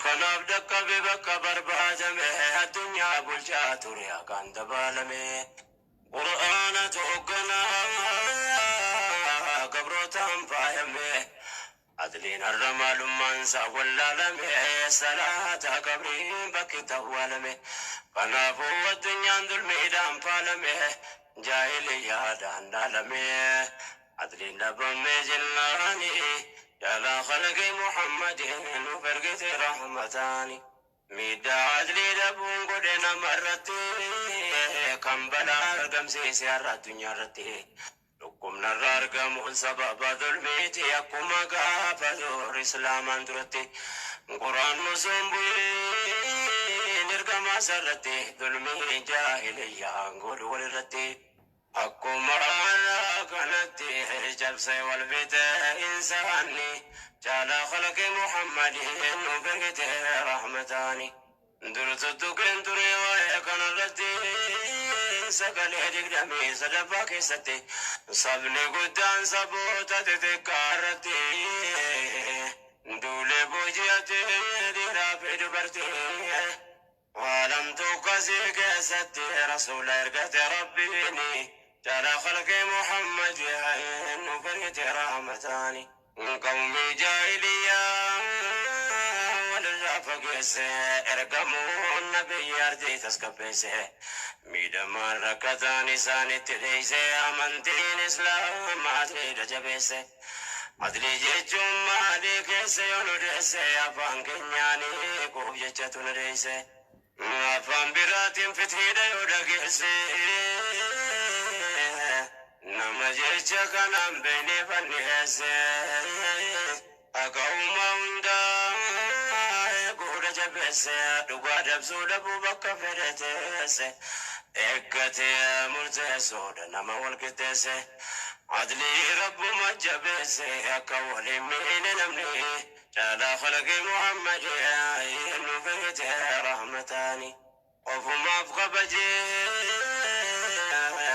Kanaaf dhaqqabe bakka barbaadame, addunyaa bulchaa ture haqaan dabaalame. Qur'aanatu hoogganaa gabrootaan faayame. Adliin har'a maalummaan isaa wallaalame, salaata qabriin bakki itti awwaalame. Kanaafuu addunyaan dulmiidhaan faalame, jaahiliyyaadhaan dhaalame. Adliin dhabamee jennaani, jaalaa khalqi Muhammadin nuuf ergite rahmataani. Miidhaa adlii dhabuun godhe namarratti, kan balaa argamsiise har'a addunyaa irratti. Dhukkubnarra argamuun sababa dulmiiti, akkuma gaafa dur islaamaan duratti. Quraan osoo hin bu'in ergamaa isarratti, dulmii jaahiliyyaan godhu walirratti. Akkuma kanatti cabsee wal fixe insaanni, jaalaa khalqi Muhammadin nuuf ergite rahmataani. Dur tuttuqeen ture waa'ee kanarratti sagalee 23ffaa keessatti, sabni guddaan saboota xixiqqaa irratti duulee booji'atee dhiiraa fi dubartii. Waalamtu akkasii keessatti rasuula ergate Rabbiini, jaalaa khalqi Muhammad nuuf ergite rahmataani. Qawmii jaahiliyyaa walirraa fageesse, ergamuun nabiyyi ardii tasgabbeesse. Miidhamaan rakkataan isaanitti dheeyse, amantiin islaamaa adliidha jabeesse. Adlii jechuun maalii keessa yoo nu deesse, afaan keenyaanii kuuf jechatu nu deeyse. Afaan biraatiin fithiidha yoo dhageesse, nama jecha kanaan beekneef dhiyeesse. Haqa uumaa hundaa eeguudha jabeesse, dhugaa dabsuu dhabuu bakka fedhe teesse. Eeggatee murteessuudha nama wal qixxeesse. Adlii Rabbuma jabeesse, akka waliin miine namni, caalaa khalqi Muhammad nuuf ergite rahmataani. Ofumaaf kabajee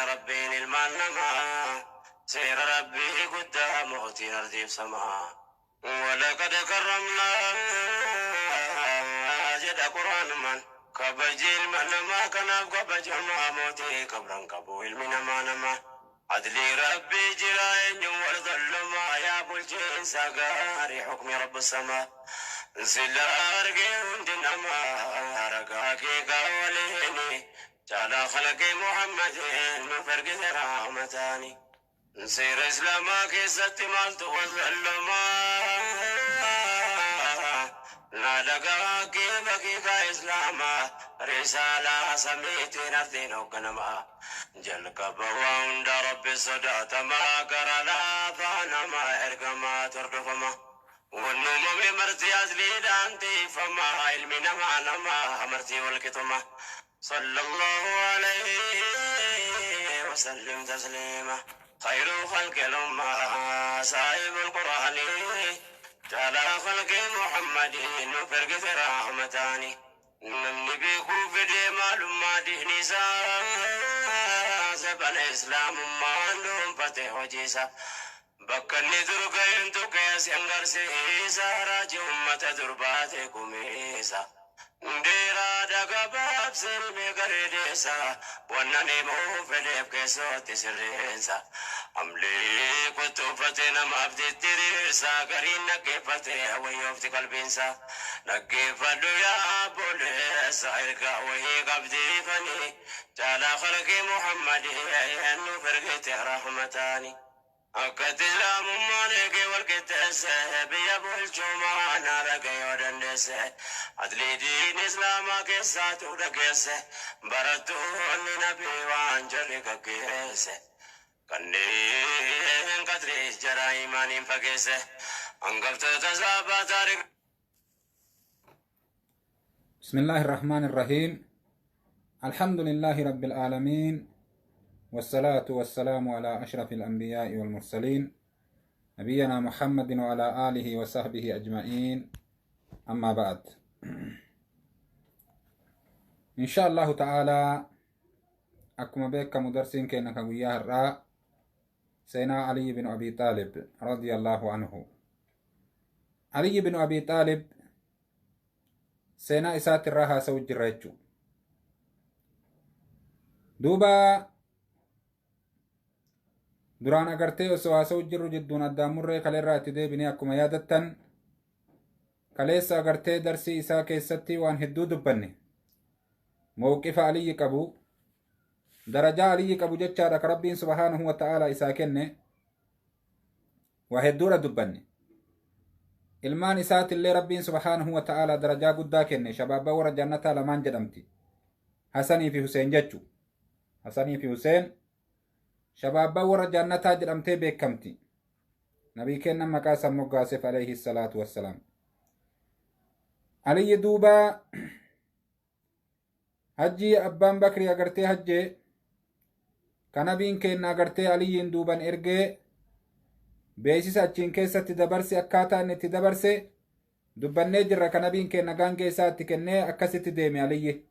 Rabbiin ilmaan namaa, seera Rabbii guddaa mootiin ardiif samaa. Walaqad karramnaa jedha Quraanumaan, kabaji ilma namaa kanaaf kabajamaa, mootii kabran qabu ilmi namaa nama. Adlii Rabbii jira, eenyu wal zallumaa? Yaa bulchiinsa gaarii, hukmi rabbu samaa. Sila argee hundi namaa ragaa kee waliini, caalaa khalaqii Muhammadin nuuf ergite rahmataani. Seera islaamaa keessatti maaltu wal zallumaa? Na dhagaa kee bakiikaa islaamaa, risaalaa samiitiin ardiin hoogganamaa. Jalqaba waa hunda Rabbi sodaatamaa, gara laafaa nama ergamaa tordofama. Wanni uumame marti asliidhaan tiifamaa, ilmi namaa nama marti walqixuma. صلى الله عليه وسلم تسليما، خير خلق الأمة صاحب القرآن، جعل خلق محمد فرقة رحمتان. Namni beekuu fedhe maalummaa diin isaa, sabana islaamummaan dhuunfate hojiisa. Bakka inni dur ga'een tuqees hangarsiisa, raajii ummata dur baate kumiisa. Dheeraadha gabaabsee mee gareedeessa, wannan himuu fedheef keessootti sirreessa. Amlee kottoofate namaaf diddiriirsa, gariin dhaggeeffate wayyoofti qalbiinsa. Dhaggeeffadhu yaa obboleessa, ergaa wahii qabdiifanii, caalaa khalqii Muhammadin nuuf ergite rahmataani. Akkatti islaamummaan eegee wal qixxeesse, biyya bulchumaan haala yoo dandeesse. Adliidiin islaamaa keessaatu dhageesse, barattoonni nabii waan jarri gaggeesse. Kanneen qadrii jaraa imaaniin fageesse, hangaftoota saabaa taarika. بسم الله الرحمن الرحيم، الحمد لله رب العالمين، والصلاة والسلام على أشرف الأنبياء والمرسلين، نبينا محمد وعلى آله وصحبه أجمعين، أما بعد. إن شاء الله تعالى akkuma beekamu darsiin keenya kan guyyaa har'aa seenaa Ali bin Abi Xaalib رضي الله عنه. Ali bin Abi Xaalib Seenaa isaatirraa haasa'u jirra jechuudha. Duuba duraan agartee osoo haasa'u jirru jidduun addaan murree kaleerraa itti deebinee akkuma yaadattan kaleessa agartee darsii isaa keessatti waan hedduu dubbanne. Mawqifa Aliyyi qabu, darajaa Aliyyi qabu jechaadha ka Rabbiin subhaanahu wa ta'aalaa isaa kenne waa hedduudha dubbanne. Ilmaan isaatillee Rabbiin subhaanahu wa ta'aalaa darajaa guddaa kenne. Shabaabaa warra jannataa lamaan jedhamti. Hasanii fi Huseen jechu. Hasanii fi Huseen shabaabaa warra jannataa jedhamtee beekamti. Nabii kennan maqaa isaan moggaaseef alayhi salaatu wassalaam. Aliyyi duuba hajjii abbaan Bakrii agartee hajjee ka nabiin kenna agartee Aliyyiin duuban ergee beeksisa achiin keessatti dabarse, akkaataa inni itti dabarse dubbannee jirra. Ka nabiin kenna gaangee isaa itti kennee akkasitti deeme Aliyyi.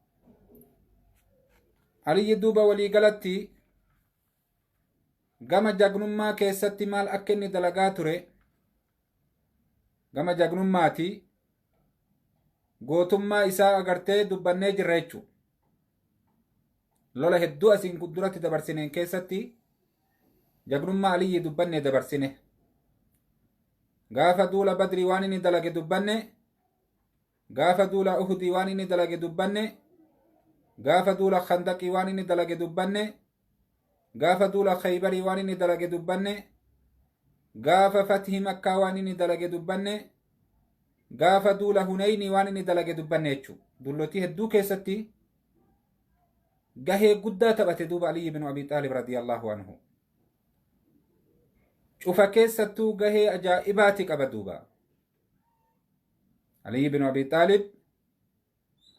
Aliyyi duuba waliigalatti gama jagnummaa keessatti maal akka inni dalagaa ture, gama jagnummaati gootummaa isaa agartee dubbannee jirra jechuudha. Lola hedduu asiin duratti dabarsineen keessatti jagnummaa Aliyyi dubbannee dabarsine. Gaafa duula Badrii waan inni dalage dubbanne, gaafa duula Uhudii waan inni dalage dubbanne, gaafa duula Khandaqii waan inni dalage dubbanne, gaafa duula Khaybarii waan inni dalage dubbanne, gaafa Fathi Makkaa waan inni dalage dubbanne, gaafa duula Hunaynii waan inni dalage dubbanne jechuudha. Dullotii hedduu keessatti gahee guddaa taphate duuba Aliyyi bin Abi Xaalib radiyallahu anhu. Cufa keessattuu gahee ajaa'ibaati qaba duuba. Aliyyi bin Abi Xaalib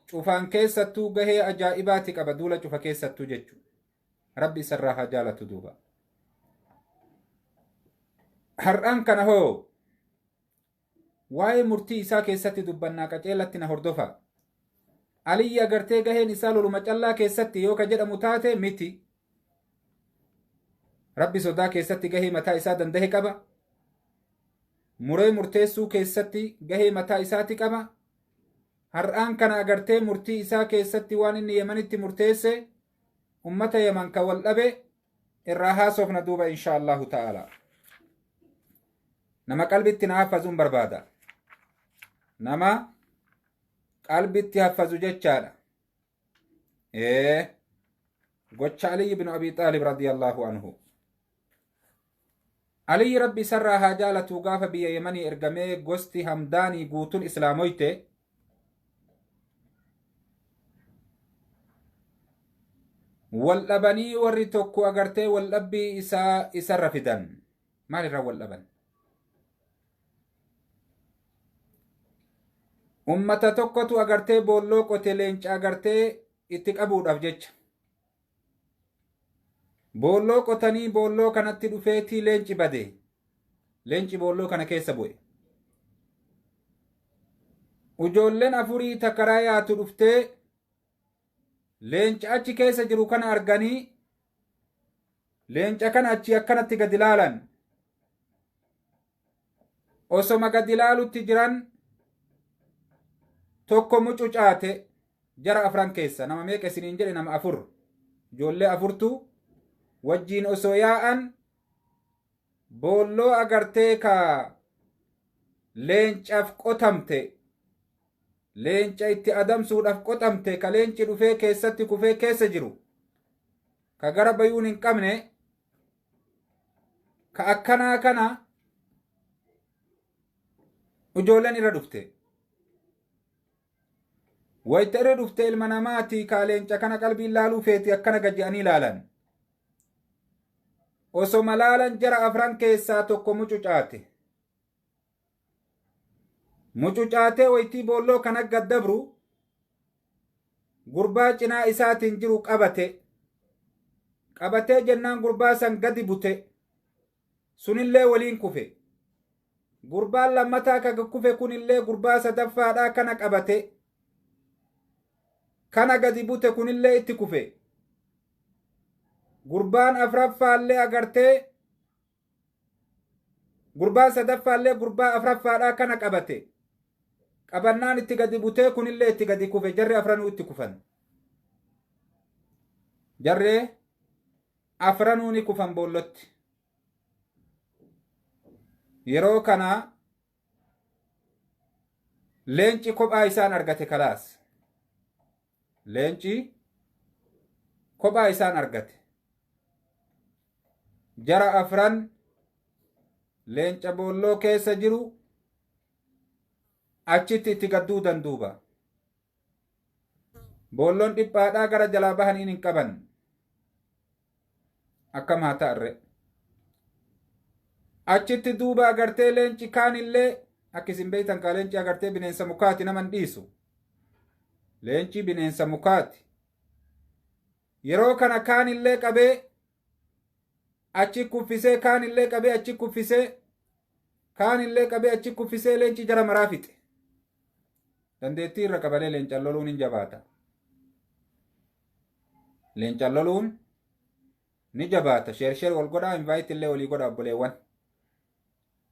cufaan keessattuu gahee ajaa'ibaati qaba duula cufa keessattuu jechuudha. Rabbi isarraa haa jaalatu duuba. Har'aan kana hoo waa'ee murtii isaa keessatti dubbannaa, qaceelatti na hordofa. Aliyyi agartee gaheen isaa loluma callaa keessatti yoo ka jedhamu taate miti. Rabbi sodaa keessatti gahee mataa isaa dandahe qaba. Muree murteessuu keessatti gahee mataa isaati qaba. Har'aan kana agartee murtii isaa keessatti waan inni Yemanitti murteesse, ummata Yeman ka wal dhabe irraa haasofna duuba insha Allahu ta'ala. Nama qalbitti na haffazuun barbaada. Nama qalbitti haffazu jechaadha. Gocha Aliyyi bin Abi Xaalib radiyallahu anhu. Aliyyi Rabbi isarraa haa jaalatu gaafa biyya Yemanii ergamee gosti Hamdaanii guutuun islaamoyte, wal dhabanii warri tokko agartee wal dhabbii isaa isarra fidan. Maalirraa wal dhaban? Ummata tokkotu agartee boolloo qote leenca agartee itti qabuudhaaf jecha. Boolloo qotanii boolloo kanatti dhufeetii leenci bade. Leenci boolloo kana keessa bu'e. Ijoolleen afurii takaraa yaatu dhuftee leenca achi keessa jiru kana arganii leenca kana achi akkanatti gadi ilaalan. Osoma gadi ilaalutti jiran tokko mucucaate. Jara afran keessa nama meeqa isiniin jedhe? Nama afur. Ijoollee afurtu wajjiin osoo yaa'an boolloo agartee ka leencaaf qotamte, leenca itti adamsuudhaaf qotamte, ka leenci dhufee keessatti kufee keessa jiru, ka gara bayuun hin qabne, ka akkanaa kana ijoolleen irra dhufte. Wayita irra dhufte ilma namaati ka leenca kana qalbiin laaluu feeti akkana gad je'anii laalan. Osoma laalan jara afran keessaa tokko mucucaate. Mucucaatee waytii boolloo kana gad dabru gurbaa cinaa isaatiin jiru qabate. Qabatee jennaan gurbaa san gadi bute. Sunillee waliin kufe. Gurbaan lammataa ka kufe kunillee gurbaa sadaffaadhaa kana qabate. Kana gadi bute, kunillee itti kufe. Gurbaan afraffaallee agartee gurbaan sadaffaallee gurbaa afraffaadhaa kana qabate. Qabannaan itti gadi butee kunillee itti gadi kufe. Jarri afranuu itti kufan. Jarree afranuu ni kufan boollotti. Yeroo kana leenci kophaa isaan argate kalaas. Leenci kophaa isaan argate. Jara afran leenca boolloo keessa jiru achitti itti gadduu danduuba. Boolloon dhiphaadhaa gara jalaa bahaniin hin qaban. Akkam haa ta'arre. Achitti duuba agartee leenci kaanillee akka isin beektan kaa leenci agartee bineensa mukaati nama hin dhiisu. Leenci bineensa mukaati. Yeroo kana kaanillee qabee achi kuffisee, kaanillee qabee achi kuffisee, kaanillee qabee achi kuffisee, leenci jara maraa fixe. Dandeettii irra qabalee leencan loluun hin jabaata. Leencan loluun ni jabaata. Share share wal godhaa, invite illee walii godhaa obboleewwan.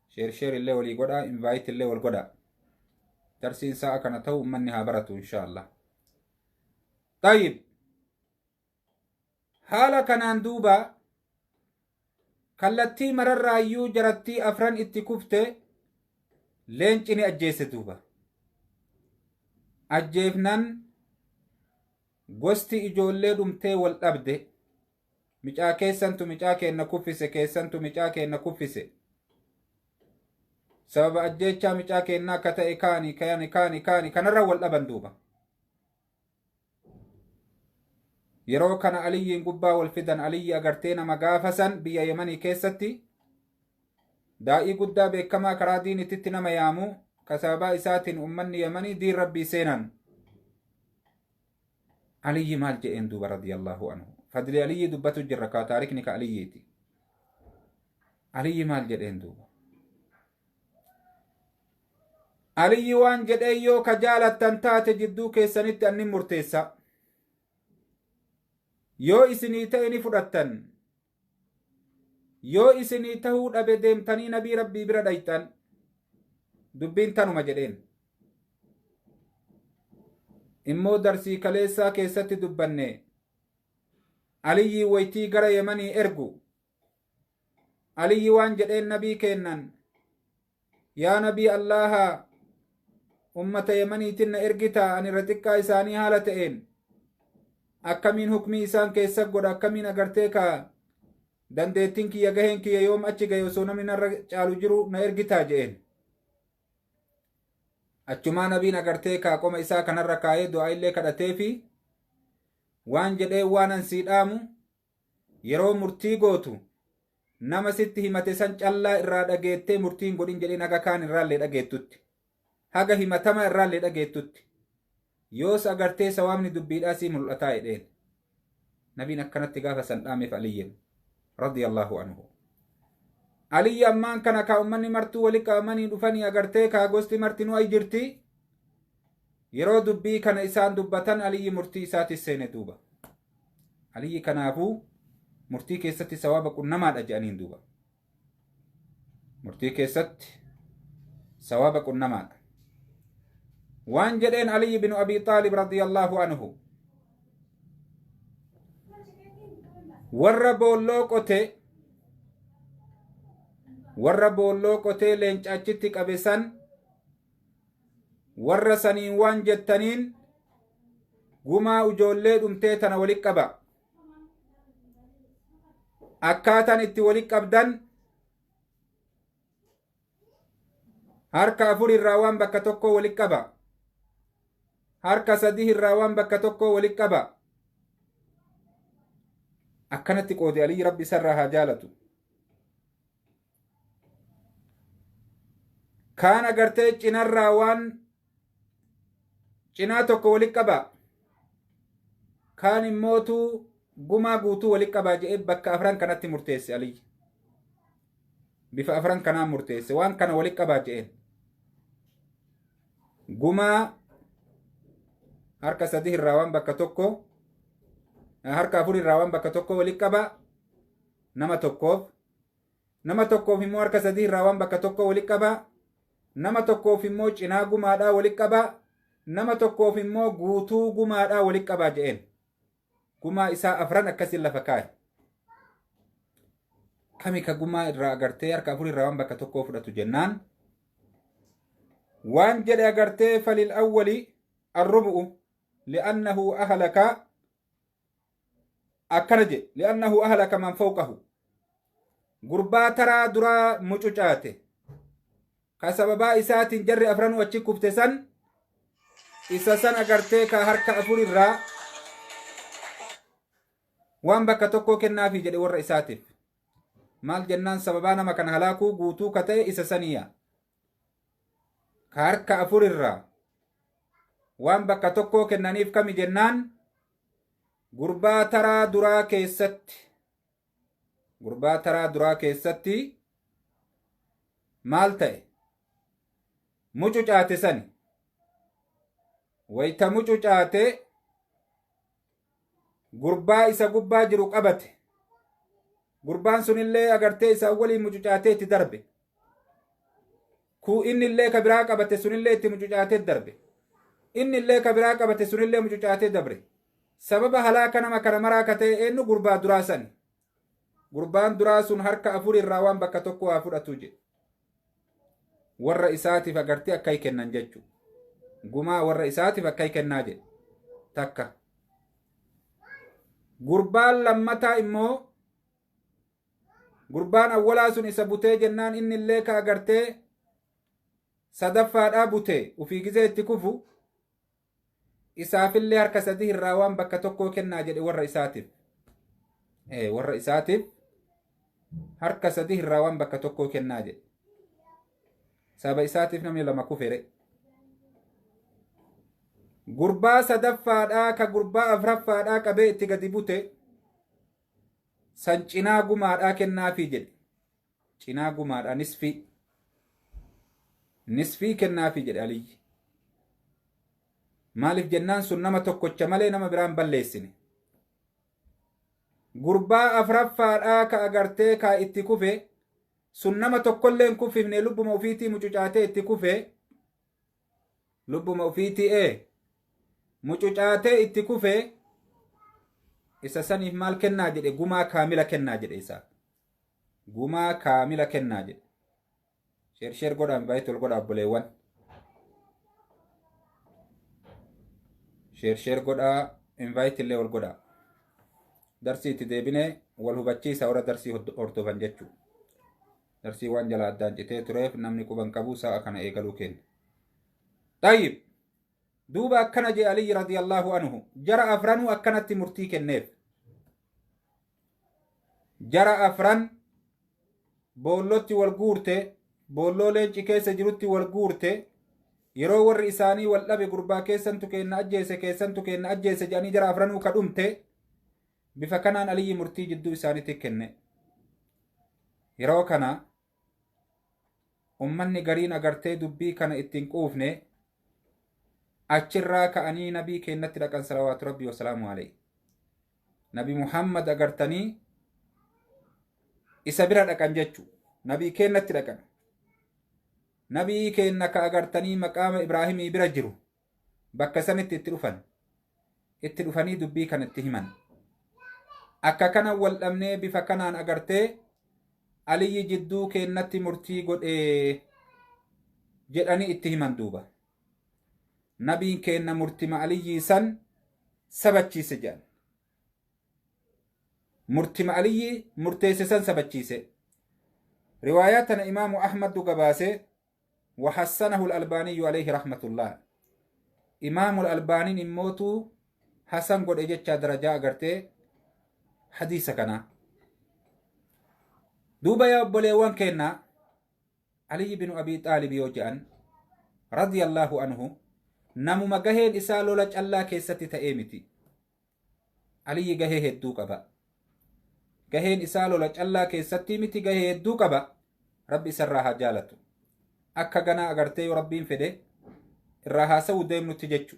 Share share illee walii godhaa, invite illee wal godhaa. Darsiin sa'a kana ta'u ummanni haa baratu inshaallah. Tayyib. Haala kanaan duuba kallattii mararraayyuu jarattii afran itti kufte, leenci ni ajjeese duuba. Ajjeefnan gosti ijoollee dhumtee wal dhabde. Micaa keessantu micaa keenna kuffise, keessantu micaa keenna kuffise. Sababa ajjeechaa micaa keennaa akka ta'e kaani kaani kaani kaani kanarra wal dhaban duuba. Yeroo kana Aliyyiin gubbaa wal fidan. Aliyyi agartee nama gaafasan biyya Yemanii keessatti daa'ii guddaa beekamaa karaa diinititti nama yaamu, ka sababaa isaatiin ummanni Yemanii diin Rabbii seenan. Aliyyi maal je'een duuba radiyallahu anhu? Fadli Aliyyi dubbatu jirra kaa, taarikni ka Aliyyiiti. Aliyyi maal jedheen duuba? Aliyyi waan jedhee, yoo ka jaalattan taate jidduu keessanitti annin murteessa. Yoo isinii ta'e ni fudhattan. Yoo isinii tahuu dhabe deemtanii nabii Rabbii bira dhayxan. Dubbiin tanuma jedheen. Immoo darsii kaleessaa keessatti dubbanne, Aliyyi waytii gara Yemanii ergu. Aliyyi waan jedheen nabii kennan: "Yaa nabii Allaha, ummata Yemaniitin na ergita, ani irra xiqqaa isaanii haala ta'een akkamiin hukmii isaan keessa godha? Akkamiin agartee ka dandeettiin kiyya, gaheen kiyya yoom achi gahe? Osoo namni narra caalu jiru na ergitaa?" je'een. Achumaa nabiin agartee kaa qoma isaa kanarra kaayee du'aa illee kadhatee fi waan jedhee, "Waan an sii dhaamu, yeroo murtii gootu nama sitti himate san callaa irraa dhageettee murtiin godhin" jedheen. Haga kaan irraallee dhageettutti, haga himatama irraallee dhageettutti, yoos agartee sawaabni dubbiidhaa sii mul'ataa jedheen. Nabiin akkanatti gaafa san dhaameef Aliyyin radiyallahu anhu. Aliyyi ammaan kana kaa ummanni martuu wali qabamanii dhufanii agartee kaa gosti martinuu ay jirti. Yeroo dubbii kana isaan dubbatan Aliyyi murtii isaatis seene duuba. Aliyyi kanaafuu murtii keessatti sawaaba qunnamaadha jedhaniin duuba. Murtii keessatti sawaaba qunnamaadha. Waan jedheen Aliyyi binu Abi Xaalib radiyallahu anhu: warra boolloo qote, warra boolloo qotee leenca achitti qabe san, warra saniin waan jettaniin, gumaa ijoollee dhumtee tana walit qaba. Akkaataan itti walit qabdan, harka afur irraa waan bakka tokko walit qaba, harka sadi irraa waan bakka tokko walit qaba. Akkanatti qoode Aliyyi, Rabbi isarraa haa jaalatu. Kaan agartee cinarraa waan cinaa tokko walit qaba, kaan immootu gumaa guutuu walit qabaa jedhee bakka afran kanatti murteesse. Aliyyi bifa afran kanaan murteesse. Waan kana walit qabaa jedheen: gumaa harka sadi irraa waan bakka tokko, harka afur irraa waan bakka tokko walit qaba nama tokkoof, nama tokkoof immoo harka sadi irraa waan bakka tokko walit qaba, Nama tokkoof immoo cinaa gumaadhaa walitti qabaa. Nama tokkoof immoo guutuu gumaadhaa walitti qabaa je'een. Gumaa isaa afran akkasiin lafa kaa'e. Kami ka gumaa irraa agartee harka afur irraa waan bakka tokkoo fudhatu jennaan. Waan jedhe agartee falil awwali arrubu'u li'annahu ahlaka akkana jedhe li'annahu ahlaka man fawqahu. Gurbaa taraa duraa mucucaate. Ka sababaa isaatiin jarri afranuu achi kufte san isa san agartee ka harka afur irraa waan bakka tokkoo kennaafi jedhe warra isaatiif. Maal jennaan sababaa nama kana halaakuu guutuu ka ta'e isa saniya. Ka harka afur irraa waan bakka tokkoo kennaniif kami jennaan gurbaa taraa duraa keessatti gurbaa taraa duraa keessatti maal ta'e mucucaate sani wayta mucucaate gurbaa isa gubbaa jiru qabate gurbaan sunillee agartee isa waliin mucucaatee itti darbe ku innillee ka biraa qabate sunillee itti mucucaatee darbe innillee ka biraa qabate sunillee mucucaatee dabre sababa halaaka nama kana maraa ka ta'e eenyu gurbaa duraa sani gurbaan duraa sun harka afur irraa waan bakka tokko haa fudhatu jedhe warra isaatiif agartee akka kennan jechu gumaa warra isaatiif akka kennaa jedhe takka gurbaan lammataa immoo gurbaan awwalaa sun isa butee jennaan innillee ka agartee sadaffaadhaa butee ufii gizee itti kufu isaafillee harka sadii irraa waan bakka tokkoo kennaa jedhe warra isaatiif. Warra isaatiif harka sadii irraa waan bakka tokkoo kennaa jedhe. Saba isaatiif namni lama kufere. Gurbaa sadaffaadhaa ka gurbaa afraffaadhaa qabee itti gadi bute san cinaa gumaadhaa kennaafii jedhe. Cinaa gumaadhaa nisfii. Nisfii kennaafii jedhe Aliyyi. Maaliif jennaan sun nama tokkocha malee nama biraan balleessine. Gurbaa afraffaadhaa ka agartee ka itti kufe sun nama tokkollee hin kufifne lubbuma ufiitii mucucaatee itti kufe lubbuma ufiitii mucucaatee itti kufe isa saniif maal kennaa jedhe gumaa kaamila kennaa jedhe isaa. Gumaa kaamila kennaa jedhe. Sheer sheer godhaan baay'ee tol godhaa obboleewwan. Sheer sheer godhaa invite illee wal godhaa. Darsii itti deebinee wal hubachiisa warra darsii hordofan jechuu. Darsii waan jala addaan citee tureef namni quban qabu sa'a kana eegaluu kenna. Tayyib duuba akkana jee Aliyyi radiyallahu anhu jara afranuu akkanatti murtii kenneef. Jara afran boollotti wal guurte boolloo leenci keessa jirutti wal guurte yeroo warri isaanii wal dhabe gurbaa keessantu kenna ajjeese keessantu kenna ajjeese jedhanii jara afranuu ka dhumte bifa kanaan Aliyyi murtii jidduu isaaniitti kenne. Yeroo kana ummanni gariin agartee dubbii kana ittiin quufne achirraa ka'anii nabii kennatti dhaqan salawaatu rabbii wasalaamu alayhi. Nabi Muhammad agartanii isa bira dhaqan jechu nabii kennatti dhaqan. Nabii kenna ka agartanii maqaama Ibraahimii bira jiru bakka sanitti itti dhufan. Itti dhufanii dubbii kana itti himan. Akka kana wal dhabnee bifa kanaan agartee Aliyyi jidduu kennatti murtii godhee jedhanii itti himan duuba. Nabiin kenna murtima Aliyyii san sabachiise jedhan. Murtima Aliyyii murteesse san sabachiise. Riwaayaa tana Imaamu Ahmaddu gabaase وحسنه الألباني عليه رحمة الله. إمام الألباني إموتو حسن قد إجتشا درجة أغرتي حديثة كنا. دوبا يا أبوليوان كينا علي بن أبي طالب يوجأن رضي الله عنه نمو مغهين إسالو لج الله كيستي تأيمتي. علي غهي هدو قبا غهين إسالو لج الله كيستي متي غهي هدو قبا ربي سرها جالتو. Akka ganaa agartee yoo rabbiin fedhe irraa haasa'uu deemnutti jechu.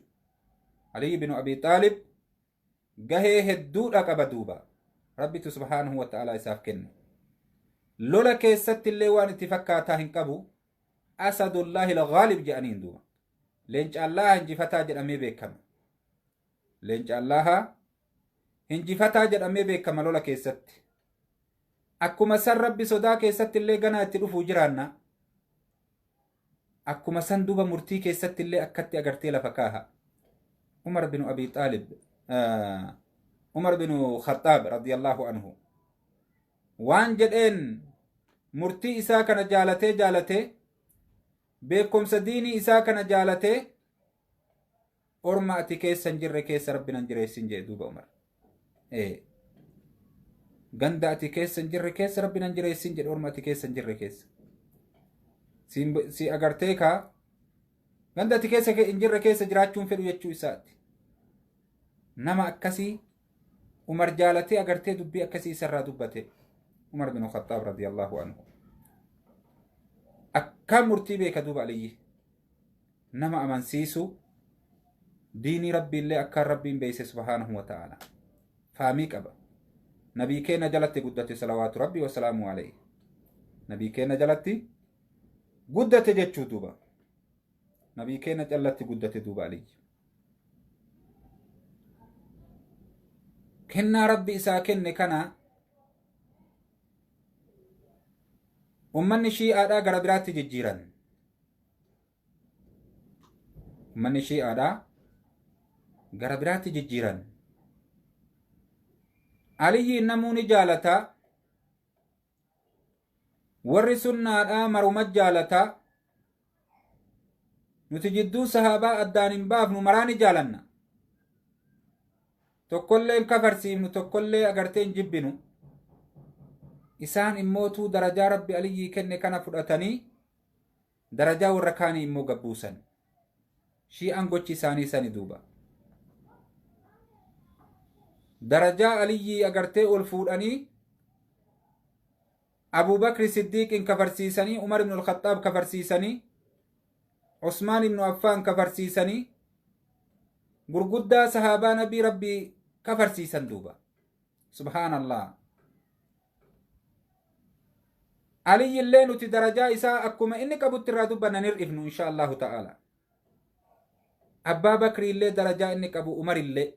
Aliyyi bin Abi Xaalib gahee hedduudha qaba duuba. Rabbitu subhaanahu wa ta'aalaa isaaf kenne. Lola keessatti illee waan itti fakkaataa hin qabu. Asadullaahi Alghaalib jedhaniin duuba. Leenca Allaha injifataa jedhamee beekama. Leenca Allaha injifataa jedhamee beekama lola keessatti. Akkuma san Rabbi sodaa keessatti illee ganaa itti dhufuu jiraanna. Akkuma san duuba murtii keessatti illee akkatti agartee lafa kaaha. Umar binu Abi Xaalib, Umar binu Khaxaab radiyallahu anhu waan jedheen, murtii isaa kana jaalatee jaalatee, beekumsa diinii isaa kana jaalatee, orma ati keessa hin jirre keessa Rabbi nan jireessin jedhe duuba Umar. Ganda ati keessa hin jirre keessa Rabbi nan jireessin jedhe, orma ati keessa hin jirre keessa. Si agartee kaa, ganda ati keessa hin jirre keessa jiraachuun fedhu jechuu isaati. Nama akkasii Umar jaalatee agartee dubbii akkasii isarraa dubbate. Umar bin Khattaab radiyallahu anhu. Akkaan murtii beeka duuba Aliyyi. Nama amansiisu, diinii Rabbiillee akkaan Rabbiin beeyse subhaanahu wa ta'ala. Faamii qaba. Nabii keenya jalatti guddate, salawaatu Rabbii wasalaamu alayhi. Nabii keenya jalatti guddate jechuu duuba. Nabii keenya jalatti guddate duuba Aliyyi. Kennaa Rabbi isaa kenne kana ummanni Shi'aadhaa gara biraatti jijjiiran. Ummanni Shi'aadhaa gara biraatti jijjiiran. Aliyyiin namuu ni jaalata. Warri sunnaadhaa maruma jaalata. Nuti jidduu sahaabaa addaan hin baafnu, maraa ni jaalanna. Tokkollee hin kafarsiifnu, tokkollee agartee hin jibbinu. Isaan immootuu darajaa Rabbi Aliyyii kenne kana fudhatanii darajaa warra kaanii immoo gabbuusan. Shi'aan gochi isaanii sani duuba. Darajaa Aliyyii agartee ol fuudhanii Abubakri Siddiiqin kafarsiisanii, Umar ibn al-Khattaab kafarsiisanii, Usmaan ibn Affaan kafarsiisanii, gurguddaa sahaabaa nabii Rabbii kafarsiisan duuba. Subhaanallah. Aliyyi illee nuti darajaa isaa akkuma inni qabutti irraa dubbanna, hir'ifnu insha Allahu ta'ala. Abbaa Bakri illee darajaa inni qabu, Umar illee.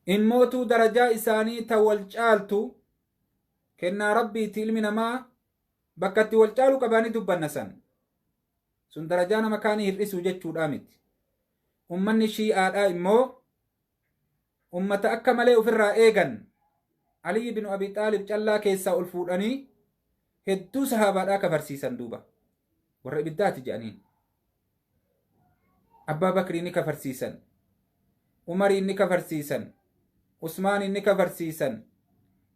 Immootuu darajaa isaanii ta wal caaltu, kennaa Rabbiiti, ilmi namaa bakka itti wal caalu qabaanii dubbanna san. Sun darajaa nama kaanii hir'isuu jechuudhaa miti. Ummanni Shi'aadhaa immoo ummata akka malee ofirraa eegan. Aliyyi bin Abi Xaalib callaa keessaa ol fuudhanii hedduu sahaabaadhaa kafarsiisan duuba. Warra ibiddaati jedhaniin. Abbaa Bakrii ni kafarsiisan. Umariin ni kafarsiisan. Usmaaniin ni kafarsiisan.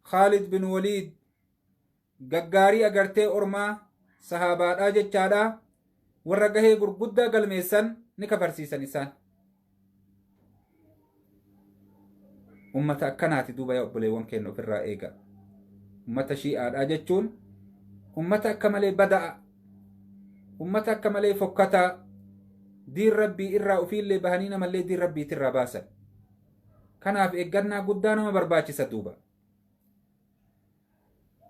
Khaalid bin Waliid gaggaarii agartee ormaa sahaabaadhaa jechaadhaa, warra gahee gurguddaa galmeessan ni kafarsiisan isaan. Ummata akkanaati duuba, yaa obboleewwan keenya, ofirraa eega. Ummata Shi'aadhaa jechuun ummata akka malee bada'a. Ummata akka malee fokkataa, diin Rabbii irraa ofiillee bahanii namallee diin Rabbiitirraa baasan. Kanaaf eeggannaa guddaa nama barbaachisa duuba.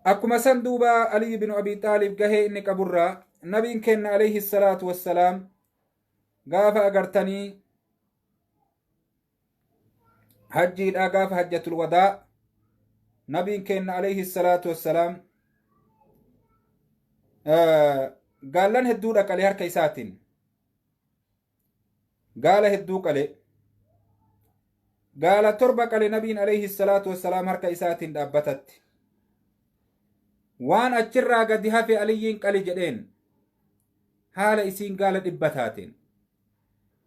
Akkuma san duuba Ali bin Abi Xaalib gahee inni qaburraa, nabiin kenna alayhi salaatu wassalaam gaafa agartanii hajjiidha, gaafa hajjatul wadaa, nabiin kenna alayhi salaatu wassalaam gaallan hedduudha qale harka isaatiin. Gaala hedduu qale, gaala 7 qale nabiin alayhi salaatu wassalaam harka isaatiin dhaabbatatti. Waan achirraa gadi hafe Aliyyiin qali jedheen. Haala isiin gaala 100 taateen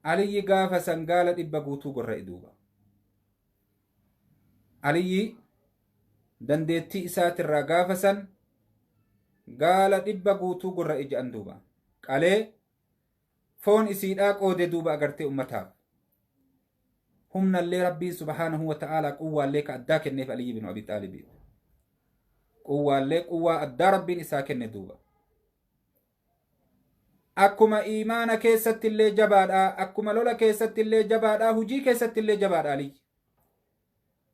Aliyyi gaafa san gaala 100 guutuu gorra'e duuba. Aliyyi dandeettii isaatirraa gaafa san gaala 100 guutuu gorra'e jedhan duuba. Qalee foon isiidhaa qoode duuba agartee ummataaf. Humnallee Rabbiin subhaanahu wa ta'aalaa quwwaallee ka addaa kenneef Aliyyi bin Abi Xaalibiif. Quwwaallee quwwaa addaa Rabbiin isaa kenne duuba. Akkuma iimaana keessatti illee jabaadha, akkuma lola keessatti illee jabaadha, hujii keessatti illee jabaadha Aliyyi.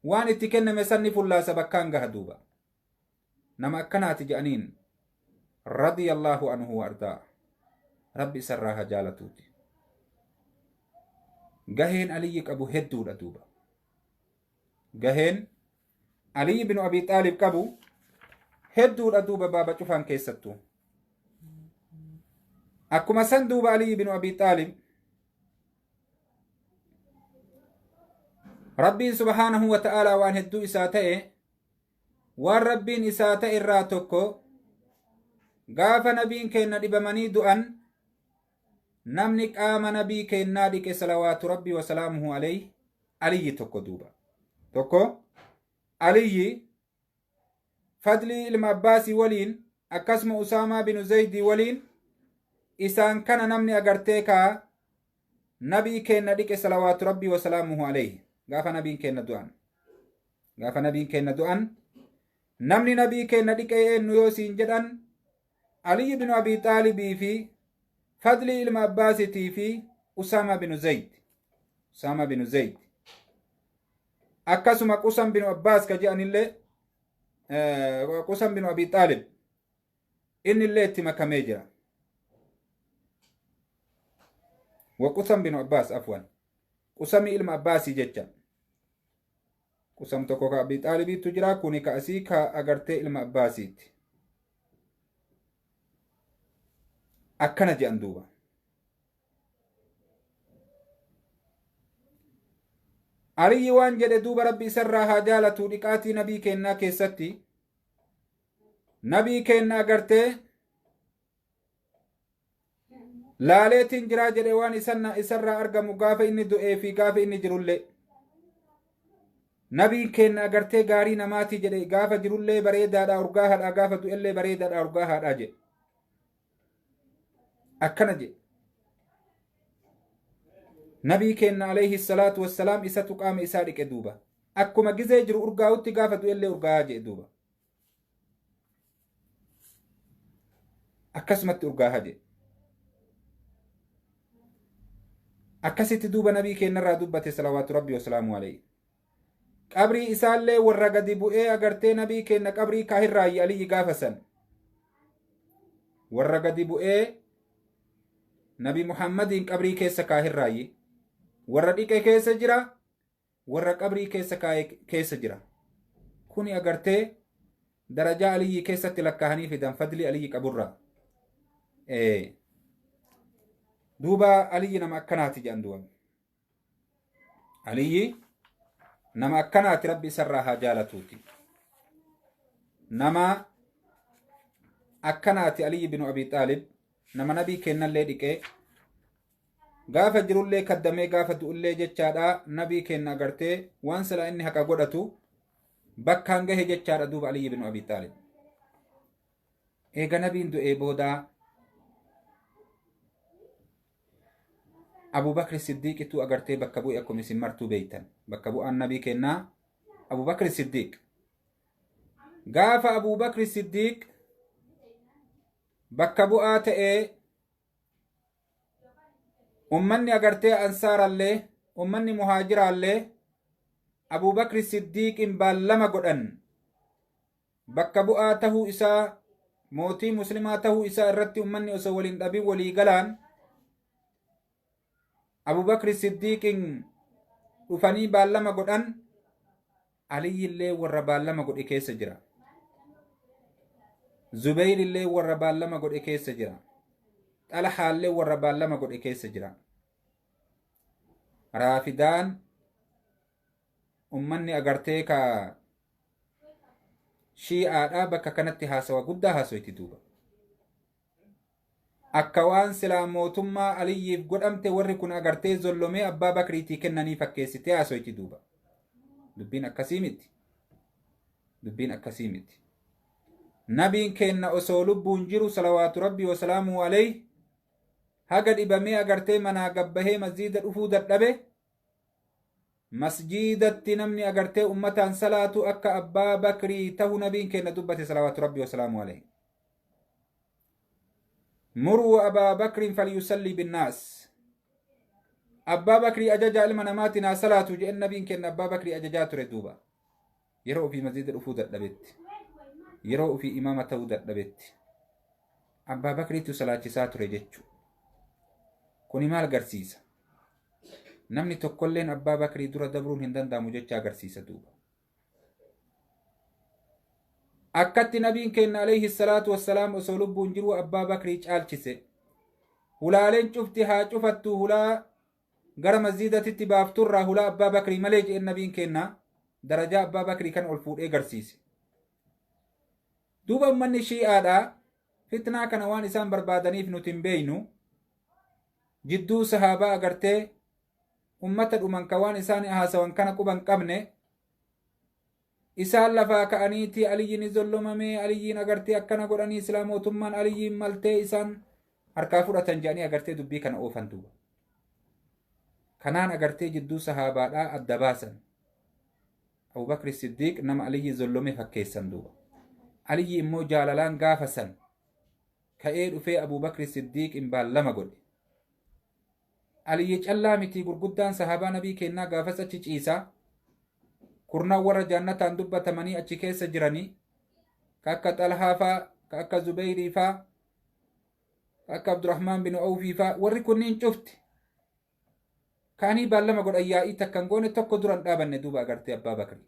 Waan itti kenname sanni fullaasa, bakkaan gaha duuba. Nama akkanaati jedhaniin. Radiyallahu anhu wa ardaa. Rabbi isarraa haa jaalatuuti. Gaheen Aliyyi qabu hedduudha duuba. Gaheen Aliyyi binu Abii Xaalib qabu hedduudha duuba baaba cufaan keessattuu. Akkuma san duuba Aliyyi binu Abii Xaalib Rabbiin subhaanahu wa ta'aalaa waan hedduu isaa ta'e, waan Rabbiin isaa ta'e irraa tokko, gaafa nabiin keenna dhibamanii du'an, namni qaama nabii keennaa dhiqe salawaatu Rabbii wasalaamuhu alayhi Aliyyi tokko duuba. Tokko Aliyyi Fadlii ilma Abbaasii waliin, akkasuma Usaamaa binu Zaydii waliin, isaan kana namni agartee kaa nabii keenna dhiqe salawaatu Rabbii wasalaamuhu alayhi gaafa nabiin keenna du'an. Gaafa nabiin keenna du'an namni nabii keenna dhiqe eenyu yoo siin jedhan, Aliyyi binu Abii Xaalibii fi Fadlii ilma Abbaasitii fi Usaamaa binu Zayd. Usaamaa binu Zayd. Akkasuma Qusam binu Abbaas ka jedhanillee, Qusam binu Abii Xaalib innillee itti makamee jira. Wa Qusam binu Abbaas, afwan. Qusami ilma Abbaasii jecha. Qusam tokko ka Abii Xaalibiitu jira, kuni ka asii ka agartee ilma Abbaasiiti. Akkana jedhan duuba. Aliyyi waan jedhe duuba, Rabbi isarraa haa jaalatu, dhiqaatii nabii keennaa keessatti nabii keenna agartee laaleetiin jiraa jedhe, waan isarraa argamu gaafa inni du'ee fi gaafa inni jirullee. Nabiin keenna agartee gaarii namaati jedhe, gaafa jirullee bareedaadha urgaahaadha, gaafa du'ellee bareedaadha urgaahaadha jedhe. Akkana jedhe. Nabii keenna alayhi salaatu wassalaam isatu qaama isaa dhiqe duuba. Akkuma gizee jiru urgaa'utti gaafa du'ellee urgaa'aa jedhe duuba. Akkasumatti urgaahaa jedhe. Akkasitti duuba nabii keenyarraa dubbate salawaatu Rabbi wasalaamu alayhi. Qabrii isaallee warra gadi bu'ee agartee nabii keenya qabrii kaahirraayi Aliyyi gaafa san. Warra gadi bu'ee Nabi Muhammadiin qabrii keessa kaahirraayi. Warra dhiqe keessa jira, warra qabrii keessa kaa'e keessa jira. Kuni agartee darajaa Aliyyii keessatti lakkaa'anii fidan fadli Aliyyi qaburraa. Duuba Aliyyi nama akkanaati jedhan duuba. Aliyyi nama akkanaati, Rabbi isarraa haa jaalatuuti. Nama akkanaati Aliyyi binu Abi Xaalib, nama nabii kennallee dhiqee, gaafa jirullee kaddamee, gaafa du'ullee jechaadha nabii kenna agartee waan sila inni haqa godhatu bakkaan gahe jechaadha duuba Aliyyi binu Abi Xaalib. Eega nabiin du'ee boodaa Abubakri Siddiiqitu agartee bakka bu'e, akkuma isin martuu beeytan. Bakka bu'aan nabii kennaa Abubakri Siddiiq. Gaafa Abubakri Siddiiq bakka bu'aa ta'ee, ummanni agartee Ansaarallee ummanni Muhaajiraallee Abubakri Siddiiqin baallama godhan. Bakka bu'aa tahuu isaa, mootii muslimaa tahuu isaa irratti ummanni osoo waliin dhabin walii galaan Abubakri Siddiiqin dhufanii baallama godhan. Aliyyillee warra baallama godhe keessa jira. Zubeyrillee warra baallama godhe keessa jira. Xalhaallee warra baallama godhe keessa jira. Raafidaan ummanni agartee ka Shii'aadhaa bakka kanatti haasawa guddaa haasoyti duuba. Akka waan silaa mootummaa Aliyyiif godhamte warri kun agartee zollomee Abbaa Bakriitii kennanii fakkeessitee haasoyti duuba. Dubbiin akkasii miti. Dubbiin akkasii miti. Nabiin keenna osoo lubbuun jiru salawaatu Rabbii wasalaamuhu alayhi haga dhibamee agartee manaa gabbahee masjiida dhufuu dadhabe, masjiidatti namni agartee ummataan salaatu akka Abbaa Bakrii tahu nabiin keenna dubbate salawaatu Rabbii wasalaamuhu alayhi. Muruu Abaa Bakriin falyusallii binnaas. Abbaa Bakrii ajajaa ilma namaatiin haa salaatu jedhen. Nabiin keenna Abbaa Bakrii ajajaa ture duuba. Yeroo ofii masjiida dhufuu dadhabetti. Yeroo ofii imaama ta'uu dadhabetti. Abbaa Bakriitu salaachisaa ture jechuudha. Kuni maal agarsiisa? Namni tokkolleen Abbaa Bakrii dura dabruun hin danda'amu jecha agarsiisa duuba. Akkatti nabiin keenya alayhi salaatu wassalaam osoo lubbuun jiru Abbaa Bakrii caalchise. Hulaaleen cufti haa cufattu, hulaa gara masjiidatitti baafturraa hulaa Abbaa Bakrii malee jedheen nabiin keenya darajaa Abbaa Bakrii kan ol fuudhee garsiise. Duuba ummanni Shii'aadhaa fitnaa kana waan isaan barbaadaniif nuti hin beeynu, jidduu sahaabaa agartee ummata dhuman ka waan isaan haasawan kana quban qabne, isaan lafaa ka'aniiti Aliyyiin ni zollomamee, Aliyyiin agartee akkana godhanii silaa mootummaan Aliyyiin maltee isaan harkaa fudhatan jedhanii agartee dubbii kana oofan duuba. Kanaan agartee jidduu sahaabaadhaa adda baasan. Abubakri Siddiiq nama Aliyyi zollome fakkeessan duuba. Aliyyi immoo jaalalaan gaafa san ka'ee dhufee Abubakri Siddiiq hin baallama godhe. Aliyyi callaa miti, gurguddaan sahaabaa nabii kennaa gaafas achi ciisaa, kurnaan warra jaannataan dubbatamanii achi keessa jiranii, ka akka Xalhaa faa, ka akka Zubeyrii faa, ka akka Abdurrahmaan bin Awfii faa, warri kunniin cufti kaanii baallama godhan, yaa'ii takkan goone tokko duran dhaabanne duuba agartee Abbaa Bakrii.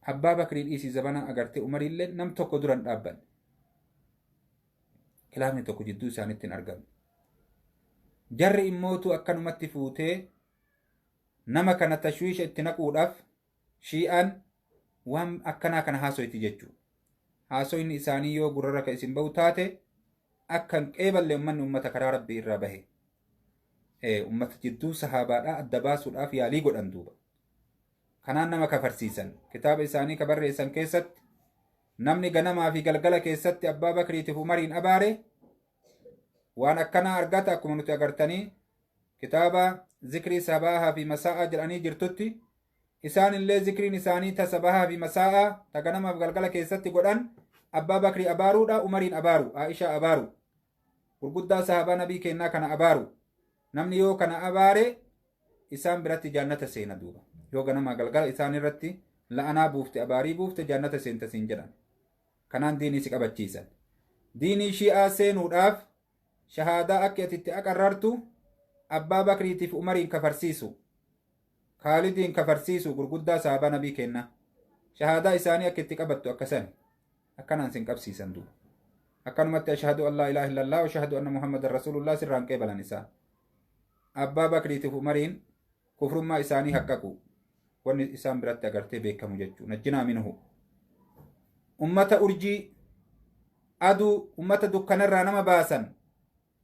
Abbaa Bakrii dhiisii, zabana agartee Umariillee nam tokko duran dhaabbanne. Khilaafni tokko jidduu isaaniitti hin argamne. Jarri immootu akkanumatti fuutee nama kana tashwiisha itti naquudhaaf Shii'aan waan akkanaa kana haasoyti jechuudha. Haasoyni isaanii yoo gurrarra ka isin bahu taate, akka hin qeeballe ummanni ummata karaa Rabbii irraa bahe. Ummata jidduu sahaabaadhaa adda baasuudhaaf yaalii godhan duuba. Kanaan nama kafarsiisan. Kitaaba isaanii ka barreessan keessatti namni ganamaa fi galgala keessatti Abbaa Bakriitiif Umariin abaare waan akkanaa argata, akkuma nuti agartanii kitaaba zikrii sabaahaa fi masaa'aa jedhanii jirtutti, isaan illee zikriin isaanii ta sabahaa fi masaa'aa ta ganamaaf galgala keessatti godhan Abbaa Bakrii abaaruudha, Umariin abaaru, Aishaa abaaru, gurguddaa sahabaa nabii kennaa kana abaaru. Namni yoo kana abaare isaan biratti jaannata seena duuba. Yoo ganamaa galgala isaan irratti la'anaa buufte, abaarii buufte, jaannata seenta siin jedhan. Kanaan diinii si qabachiisan. Diinii Shi'aa seenuudhaaf shahaadaa akka ati itti aqarrartu Abbaa Bakriitiif Umariin kafarsiisu, Kaalidiin kafarsiisu, gurguddaa sahabaa nabii kenna. Shahaadaa isaanii akka itti qabattu akkasan akkanaan sin qabsiisan duuba. Akkanumatti ashhadu an laa ilaaha illallah wa ashhadu anna Muhammadan rasuulullah sirraan qeebalan isaan. Abbaa Bakriitiif Umariin kufrummaa isaanii haqqaqu wanni isaan biratti agartee beekamu jechuu. Najjinaa minhu. Ummata urjii aduu, ummata dukkanarraa nama baasan,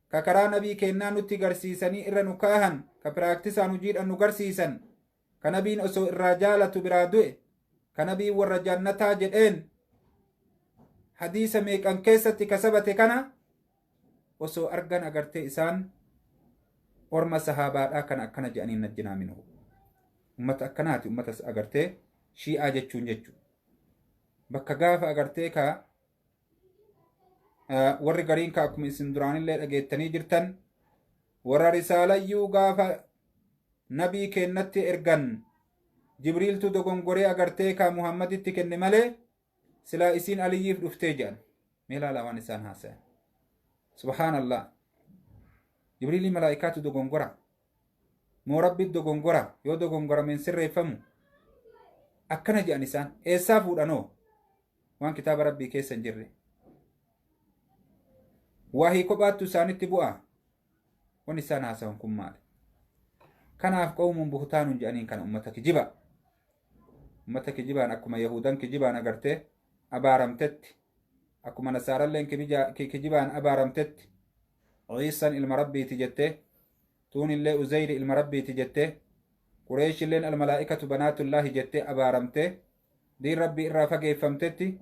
ka karaa nabii kennaa nutti garsiisanii irra nu kaahan, ka piraaktisaan hojiidhaan nu garsiisan, ka nabiin osoo irraa jaalatu biraa du'e, ka nabiin warra jannataa jedheen hadiisa meeqan keessatti kasabate kana osoo argan agartee isaan orma sahaabaadhaa kana akkana jedhanii, najjinaa minhu. Ummata akkanaati ummata agartee Shii'aa jechuun jechuudha. Bakka gaafa agartee ka warri gariin ka akkuma isin duraanillee dhageettanii jirtan, warra risaalayyuu gaafa nabii kennatti ergan Jibriiltu dogongoree agartee ka Muhammaditti kenne malee silaa isiin Aliyyiif dhuftee jedhan. Mee ilaalaa waan isaan haasayan. Subhaanallah. Jibriilii malaa'ikaatu dogongora moo Rabbi dogongora? Yoo dogongorameen sirreeffamu akkana jedhan isaan. Eessaa fuudhanoo waan kitaaba Rabbii keessa hin jirre? Wahii kophaattu isaanitti bu'a. Wanni isaan haasawan kun maali? Kanaaf qawmuun buhtaanuun jedhaniin kana ummata kijiba. Ummata kijibaan akkuma Yahudan kijibaan agartee abaaramtetti, akkuma Nasaaralleen kijibaan abaaramtetti, Ciisan ilma Rabbiiti jette, tuunillee Uzeyri ilma Rabbiiti jette, Qureeshilleen almalaa'ikatu banaatullaahi jette abaaramte, diin Rabbii irraa fageeffamtetti,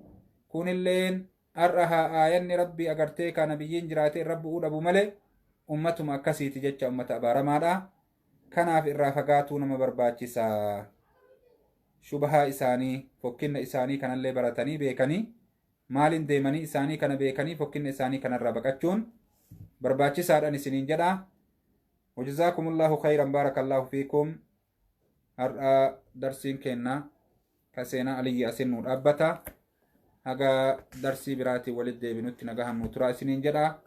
kunilleen har'a haa aayanni Rabbii agartee ka nabiyyiin jiraate irra bu'uu dhabu malee ummatuma akkasiiti jecha, ummata abaaramaadha. Kanaaf irraa fagaatuu nama barbaachisaa. Shubahaa isaanii, fokkinna isaanii kanallee baratanii beekanii, maaliin deemanii isaanii kana beekanii, fokkinna isaanii kanarraa baqachuun barbaachisaadhaan isiniin jedha. وجزاكم الله خيرا، بارك الله فيكم. Har'a darsiin kenna ka seenaa Aliyyi asin nu dhaabbata. Haga darsii biraatiin walitti deebinutti nagahan nu turaa isiniin jedha.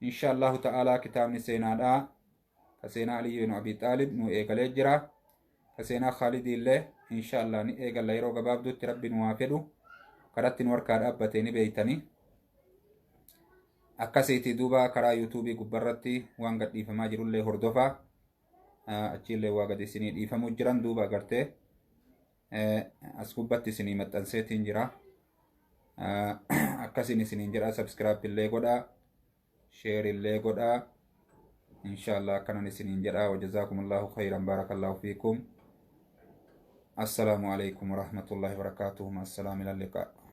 Insha Allahu ta'aalaa kitaabni seenaadhaa ka seenaa Aliyyi bin Abi Xaalib nu eegalee jira. Ka seenaa Khaalidii illee insha Allah ni eegalla yeroo gabaabduutti Rabbi nu haa fedhu. Karatti nu harkaa dhaabbatee ni beeytanii. Akkasiiti duuba karaa yuutuubii gubbarratti waan gadhiifamaa jirullee hordofaa. Achiillee waa gadi isinii dhiifamuu jiran duuba agartee as gubbatti isinii maxxanseetiin jira. Akkasiin isiniin jedha, subscribe illee godhaa, share illee godhaa. Insha Allah akkanan isiniin jedha. وجزاكم الله خيرا، بارك الله فيكم. السلام عليكم ورحمة الله وبركاته. مع السلامة، إلى اللقاء.